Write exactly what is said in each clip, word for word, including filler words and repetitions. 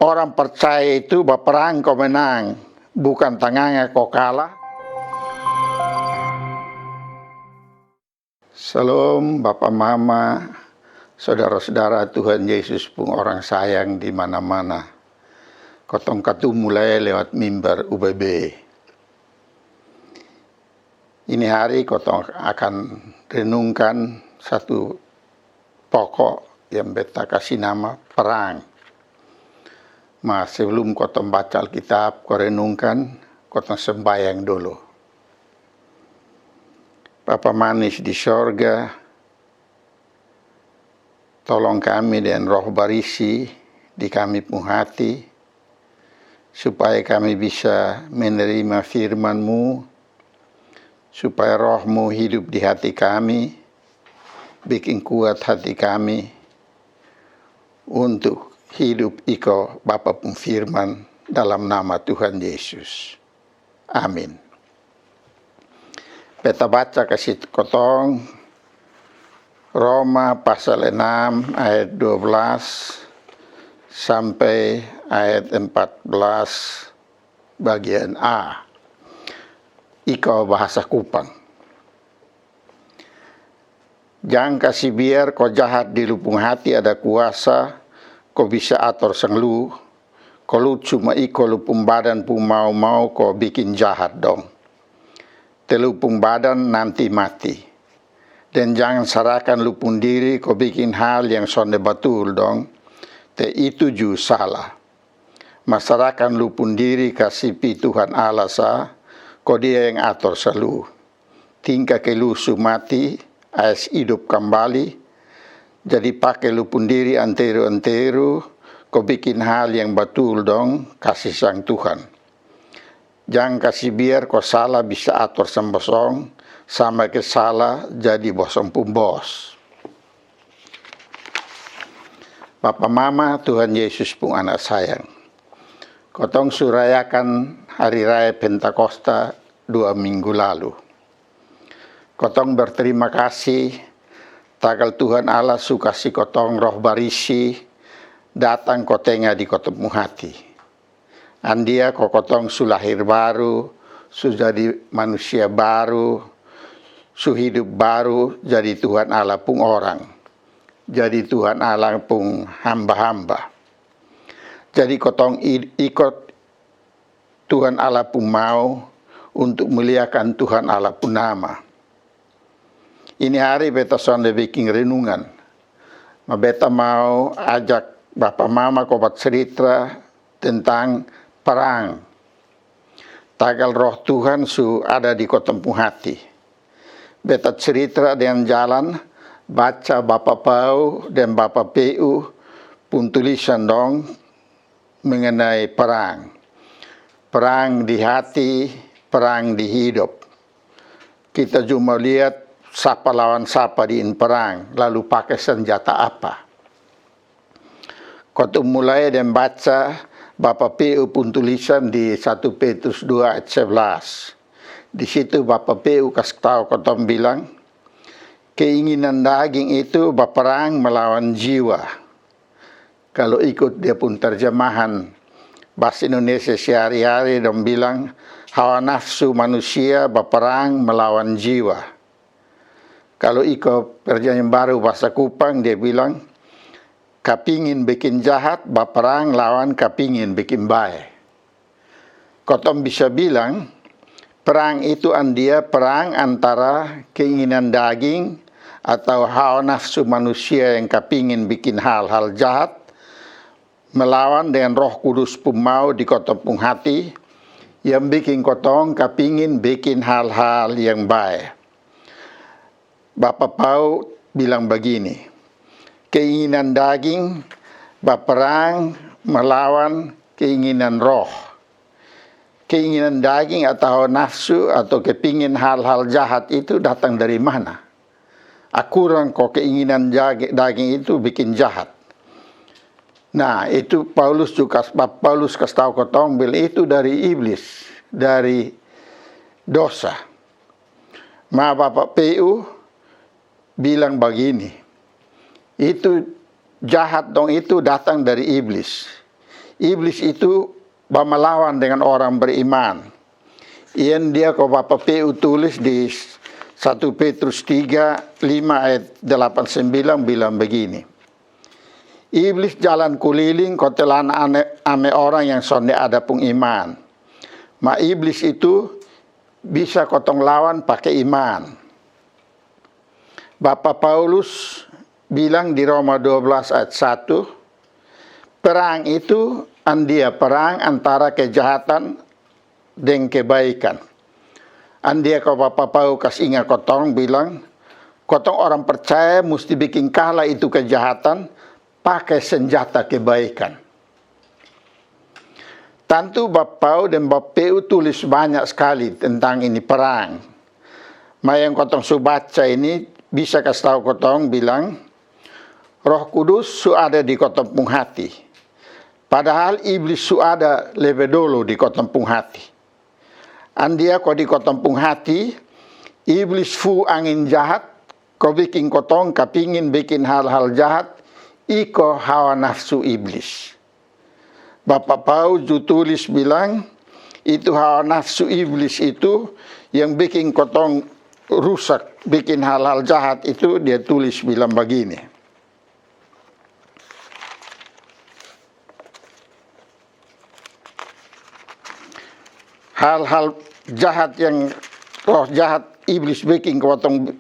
orang percaya itu baparang ko menang, bukan tanganga ko kalah. Salom bapa mama, sodara-sodara Tuhan Yesus pung orang sayang di mana-mana. Kotong katumu lai lewat mimbar U B B. Ini hari kotong akan renungkan satu pokok yang beta kasi nama perang. Ma sebelum kotong baca Alkitab ko renungkan, kotong sembayang dulu. Bapa manis di sorga, tolong kami dengan Roh Barisi di kami pung hati, supaya kami bisa menerima firman-Mu, supaya Roh-Mu hidup di hati kami, bikin kuat hati kami untuk hidup iko Bapa pung firman, dalam nama Tuhan Yesus. Amin. Beta baca kasi kotong Roma pasal enam ayat dua belas sampai ayat empat belas bagian A. Iko bahasa Kupang. Jang kasi biar ko jahat di lu pung hati ada kuasa ko bisa ator sang lu, ko lu cuma iko lu pung badan pung mau-mau ko bikin jahat dong. Te lu pung badan nanti mati. Dan jangan sarakan lu pung diri ko bikin hal yang sonde batul dong. Te itu ju salah. Ma sarakan lu pung diri kasi pi Tuhan Allah sa, ko Dia yang ator sa lu. Tingka ke lu su mati, ais idop kambali, jadi pake lu pung diri anteru-anteru ko bikin hal yang batul dong kasi sang Tuhan. Jang kasi biar ko salah bisa ator sang bosong, sama ke salah jadi bosong pung bos. Bapa mama Tuhan Yesus pung anak sayang, kotong su rayakan hari raya Pentakosta dua minggu lalu. Kotong berterima kasi tagal Tuhan Allah su kasi kotong Roh Barisi datang ko tenga di kotong pung hati. Andia ko kotong su lahir baru, su jadi manusia baru, su hidup baru jadi Tuhan Allah pung orang, jadi Tuhan Allah pung hamba-hamba. Jadi kotong i- ikot Tuhan Allah pung mau untuk muliakan Tuhan Allah pung nama. Ini hari beta sonde bikin renungan. Ma beta mau ajak bapa mama ko bacerita tentang perang. Tagal Roh Tuhan su ada di kotong pung hati. Beta cerita dengan jalan baca bapa Pau dan bapa Peu pung tulisan dong mengenai perang. Perang di hati, perang di hidup. Kita cuma liat sapa lawan sapa di in perang, lalu pake senjata apa. Kotong mulai deng baca bapa Peu pung tulisan di satu Petrus dua ayat sebelas. Di situ bapa Peu kas tau kotong bilang, keinginan daging itu baperang melawan jiwa. Kalo ikut dia pung terjemahan bahasa Indonesia sehari-hari dong bilang, hawa nafsu manusia baperang melawan jiwa. Kalo iko perjanjian baru bahasa Kupang dia bilang, kapingin bikin jahat baperang lawan kapingin bikin bae. Kotong bisa bilang, perang itu andia perang antara keinginan daging atau hawa nafsu manusia yang kapingin bikin hal-hal jahat, melawan dengan Roh Kudus pung mau di kotong pung hati, yang bikin kotong kapingin bikin hal-hal yang bae. Bapa Pau bilang bagini, keinginan daging baperang melawan keinginan roh. Keinginan daging atau nafsu atau kepingin hal-hal jahat itu datang dari mana? Akurang ko keinginan jage- daging itu bikin jahat. Nah, itu Paulus juga, Paulus kas tau kotong bilang itu dari iblis, dari dosa. Ma bapa Peu bilang bagini, itu jahat dong itu datang dari iblis. Iblis itu bamalawan dengan orang beriman. Iyan dia ko Bapa P U tulis di satu Petrus tiga, lima ayat delapan sembilan bilang begini. Iblis jalan kuliling ko telana ane, ame orang yang sonde ada pung iman. Ma iblis itu bisa kotong lawan pake iman. Bapa Paulus bilang di Roma dua belas ayat satu, perang itu andia perang antara kejahatan deng kebaikan. Andia ko Bapa Paulus kas inga kotong bilang, kotong orang percaya musti bikin kalah itu kejahatan pake senjata kebaikan. Tantu Bapa Paulus deng Bapa P U tulis banyak skali tentang ini perang. Ma yang kotong su baca ini bisa kas tau kotong bilang, Roh Kudus su ada di kotong pung hati. Padahal iblis su ada lebe dolo di kotong pung hati. Andia ko di kotong pung hati, iblis fu angin jahat, ko bikin kotong kapingin bikin hal-hal jahat, iko hawa nafsu iblis. Bapa Paulus ju tulis bilang, itu hawa nafsu iblis itu yang bikin kotong rusak, bikin hal-hal jahat itu, dia tulis bilang bagini. Hal-hal jahat yang roh jahat iblis bikin kotong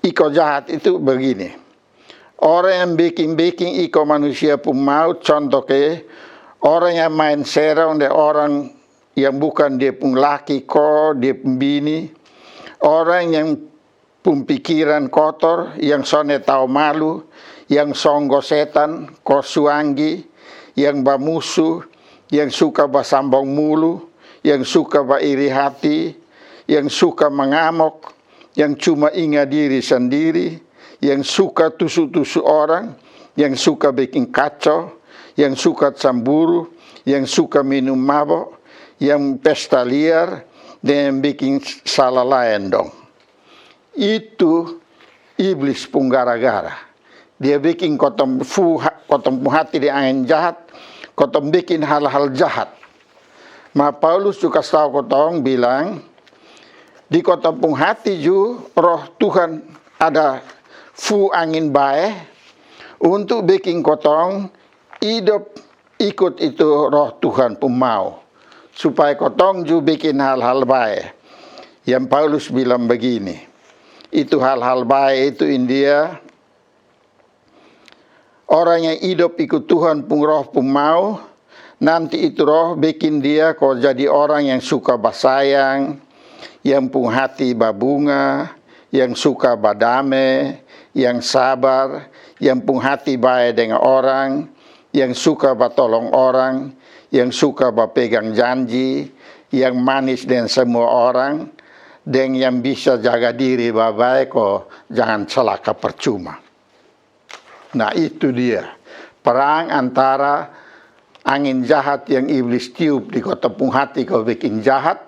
iko jahat itu begini. Orang yang bikin-bikin iko manusia pung mau, contoh ke orang yang main serong deng orang yang bukan dia pung laki ko dia pung bini, orang yang pung pikiran kotor, yang sonde tau malu, yang songgo setan ko suanggi, yang bamusu, yang suka basambong mulu, yang suka bairi hati, yang suka mangamok, yang cuma inga diri sandiri, yang suka tusu-tusu orang, yang suka bikin kaco, yang suka camburu, yang suka minum mabo, yang pesta liar, deng yang bikin sala laen dong. Itu iblis pung gara-gara. Dia bikin kotong fu, kotong pung hati deng angin jahat, kotong bikin hal-hal jahat. Ma Paulus ju kas tau kotong bilang, di kotong pung hati ju roh Tuhan ada fu angin bae untuk bikin kotong idop ikut itu roh Tuhan pung mau, supaya kotong ju bikin hal-hal bae. Yang Paulus bilang bagini, itu hal-hal bae itu india orang yang idop ikut Tuhan pung roh pung mau, nanti itu roh bikin dia ko jadi orang yang suka basayang, yang pung hati babunga, yang suka badame, yang sabar, yang pung hati bae deng orang, yang suka batolong orang, yang suka bapegang janji, yang manis deng samua orang, deng yang bisa jaga diri babae ko jangan calaka parcuma. Nah, itu dia perang antara angin jahat yang iblis tiup di kotong pung hati ko bikin jahat,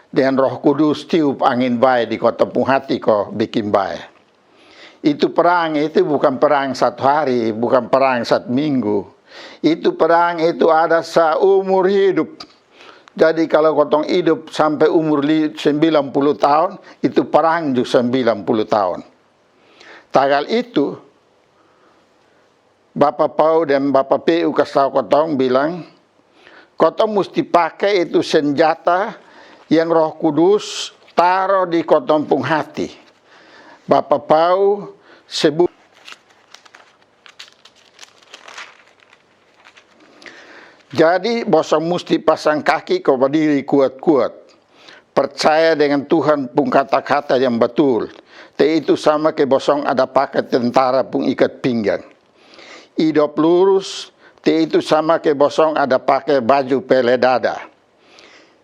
deng Roh Kudus tiup angin bae di kotong pung hati ko bikin bae. Itu perang itu bukan perang satu hari, bukan perang satu minggu. Itu perang itu ada saumur hidup. Jadi kalo kotong idup sampe umur li sembilan puluh taon, itu perang ju sembilan puluh taon. Tagal itu, Bapa Pau deng Bapa Peu kas tau kotong bilang, kotong musti pake itu senjata yang Roh Kudus taro di kotong pung hati. Bapa Pau sebut. Jadi bosong musti pasang kaki ko badiri kuat-kuat. Percaya dengan Tuhan pung kata-kata yang batul. Te itu sama ke bosong ada pake tentara pung ikat pinggang. Idop lurus, te itu sama ke bosong ada pake baju pele dada.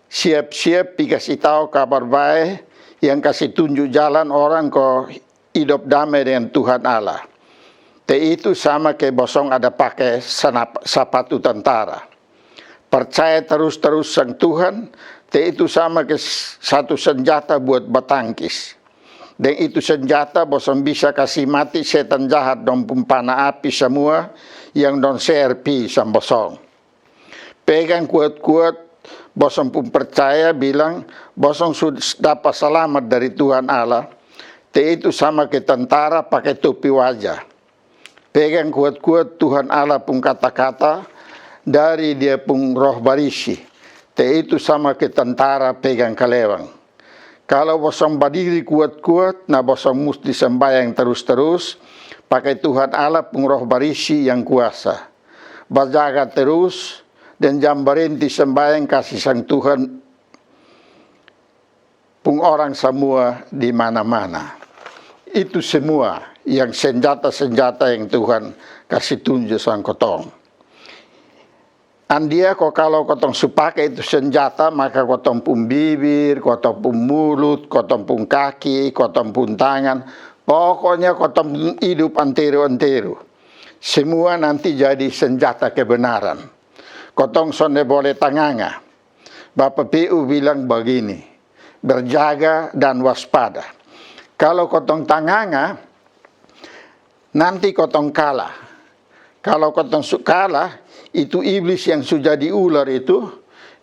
Siap-siap pi kasi tau kabar bae yang kasi tunju jalan orang ko idop dame dengan Tuhan Allah. Te itu sama ke bosong ada pake sanap-, sapatu tantara. Parcaya tarus-tarus sang Tuhan, te itu sama ke s-, satu sanjata buat batangkis. Deng itu sanjata bosong bisa kasi mati setan jahat dong pung pana api samua yang dong seer pi sang bosong. Pegang kuat-kuat bosong pung percaya, bilang bosong su dapa salamat dari Tuhan Allah. Te itu sama ke tentara pake topi waja. Pegang kuat-kuat Tuhan Allah pung kata-kata dari Dia pung Roh Barisi. Te itu sama ke tentara pegang kalewang. Kalo bosong badiri kuat-kuat, na bosong musti sembayang terus-terus pake Tuhan Allah pung Roh Barisi yang kuasa. Bajaga terus, dan jang barenti sembayang kasi sang Tuhan pung orang samua di mana-mana. Itu semua yang senjata-senjata yang Tuhan kasi tunju sang kotong. Andia ko kalo kotong su pake itu senjata, maka kotong pung bibir, kotong pung mulut, kotong pung kaki, kotong pung tangan, pokoknya kotong pung idup anteru-anteru, semua nanti jadi senjata kebenaran. Kotong sonde bole tanganga. Bapa P U bilang bagini, berjaga dan waspada. Kalo kotong tanganga, nanti kotong kala. Kalo kotong su kala, itu iblis yang su jadi ular itu,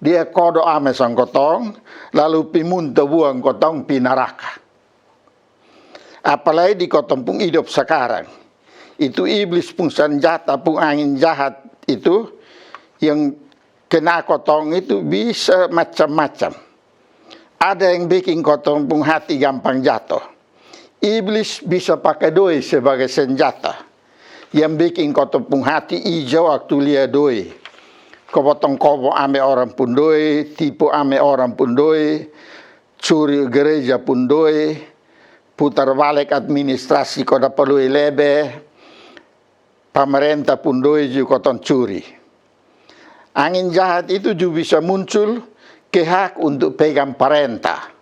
dia kodo ame sang kotong, lalu pi munta buang kotong pi naraka. Apalai di kotong pung idop sakarang. Itu iblis pung sanjata pung angin jahat itu yang kena kotong itu bisa macam-macam. Ada yang bikin kotong pung hati gampang jato. Iblis bisa pake doi sebagai senjata yang bikin kotong pung hati ija waktu lia doi. Ko botong kobo ame orang pung doi, tipu ame orang pung doi, curi gereja pung doi, putar balek administrasi ko dapa doi lebe, pamarenta pung doi ju kotong curi. Angin jahat itu ju bisa muncul ke hak untuk pegang parenta,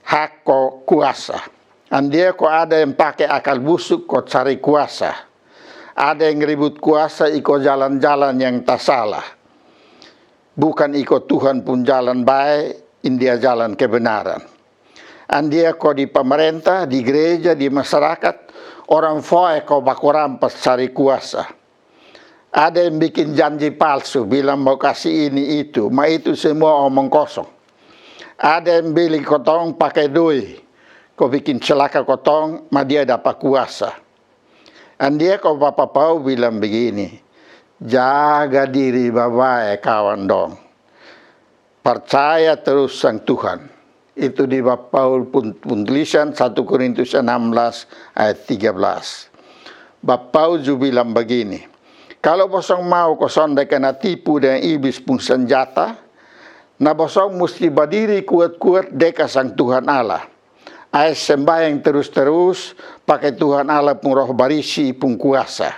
hak ko kuasa. Andia ko ada yang pake akal busuk ko cari kuasa. Ada yang ribut kuasa iko jalan-jalan yang tasala, bukan iko Tuhan pung jalan bae, india jalan kebenaran. Andia ko di pamarenta, di gereja, di masarakat, orang foe ko baku rampas cari kuasa. Ada yang bikin janji palsu, bilang mau kasi ini itu, ma itu semua omong kosong. Ada yang beli kotong pake doi, ko bikin celaka kotong, ma dia dapa kuasa. Andia ko Bapa Pau bilang bagini, jaga diri babae kawan dong. Parcaya terus sang Tuhan. Itu di Bapa Paul pun, pun tulisan satu Korintus enam belas ayat tiga belas. Bapa Paul ju bilang bagini, kalo bosong mau ko sonde kena tipu dengan iblis pung sanjata, na bosong musti badiri kuat-kuat deka sang Tuhan Allah. Ae sembayang terus-terus pake Tuhan Allah pung Roh Barisi pung kuasa.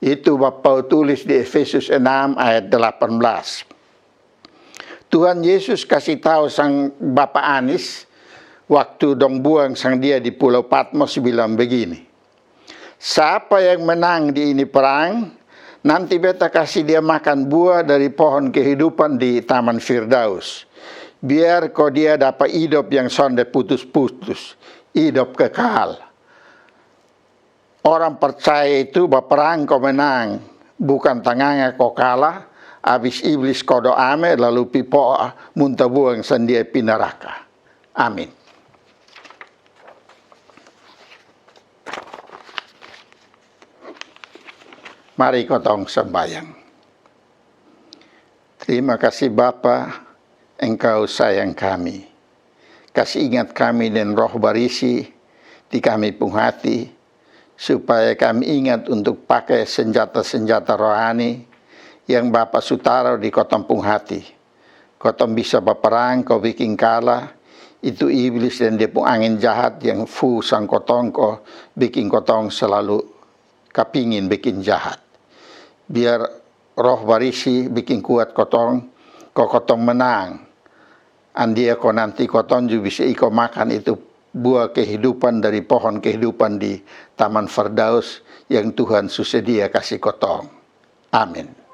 Itu Bapa Paul tulis di Efesus enam ayat delapan belas. Tuhan Yesus kasi tau sang Bapa Anis, waktu dong buang sang dia di Pulau Patmos, bilang bagini, sapa yang menang di ini perang, nanti beta kasi dia makan buah dari pohon kehidupan di Taman Firdaus. Biar ko dia dapa idop yang sonde putus-putus, idop kekal. Orang parcaya itu baparang ko menang, bukan tanganga ko kala, abis iblis kodo ame lalu pi po'a munta buang sang dia pi naraka. Amin. Mari kotong sambayang. Terima kasih Bapa, Engkau sayang kami. Kasi ingat kami deng Roh Barisi di kami pung hati, supaya kami ingat untuk pake senjata-senjata rohani yang Bapa su taro di kotong pung hati. Kotong bisa baparang ko biking kala itu iblis deng dia pung angin jahat yang fu sang kotong ko biking kotong salalu kapingin bikin jahat. Biar Roh Barisi bikin kuat kotong, ko kotong menang. Andia ko nanti kotong ju bisa iko makan itu buah kehidupan dari pohon kehidupan di Taman Firdaus yang Tuhan su sedia kasi kotong. Amin.